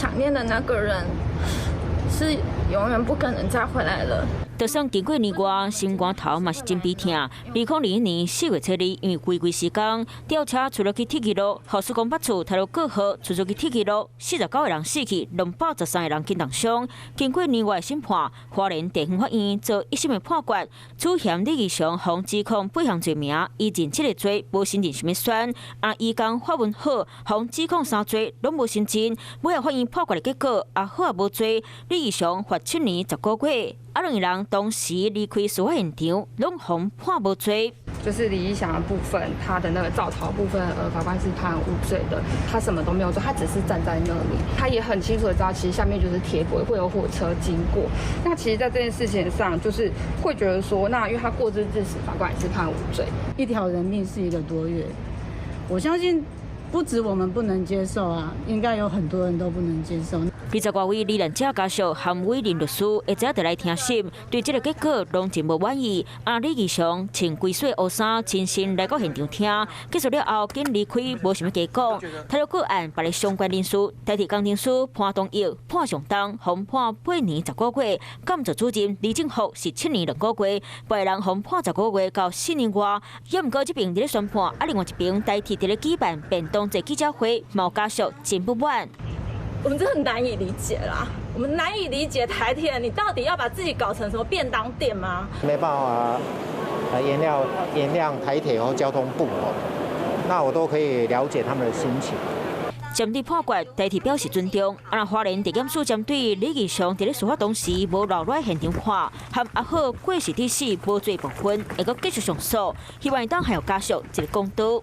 想念的那個人是永遠不可能再回來了。就算經過年外，心肝頭嘛是真悲痛。2021年4月7日，因為違規施工，吊車墜落去鐵枝路，予曙光北厝太魯閣號墜落去鐵枝路，49個人死去，213個人輕重傷。經過年外審判，花蓮地方法院做一審的判決，主嫌李義祥予指控八項罪名，伊認七個罪，無承認啥物犯。啊，移工法文好，予指控三罪，攏無承認。尾後法院判決的結果，阿好也無罪，李義祥罰7年10個月。啊，兩個人當時離開司法現場，攏予判無罪。就是李義祥的部分，他的那個肇逃部分，法官是判無罪的。他什麼都沒有做，他只是站在那裡，他也很清楚的知道，其實下面就是鐵軌，會有火車經過。那其實，在這件事情上，就是會覺得說，那因為他過失致死，法官也是判無罪。一條人命是一個多月，我相信不止我們不能接受啊，應該有很多人都不能接受。二十外位罹難者家屬和委任律師，會早就來聽審，對這個結果攏真無滿意。啊，李義祥穿規束烏衫，親身來到現場聽，結束了後，緊離開，無啥物加講。太魯閣案別个相關人士，台鐵工程師潘東玉判上重，予判8年10個月；監造主任李正福是7年2個月，別个人予判十個月到4年外。也毋過這邊佇咧宣判，啊，另外一邊台鐵佇咧舉辦便當節記者會，嘛家屬真不滿。我們真的很難以理解啦，我們難以理解台鐵，你到底要把自己搞成什麼便當店嗎？沒辦法原諒台鐵和交通部哦，那我都可以了解他們的心情。針對判決，台鐵表示尊重。啊，花蓮地檢署針對李義祥佇咧事發當時無留來現場看，和阿好過失致死無罪部分，會閣繼續上訴，希望會當予家屬一個公道。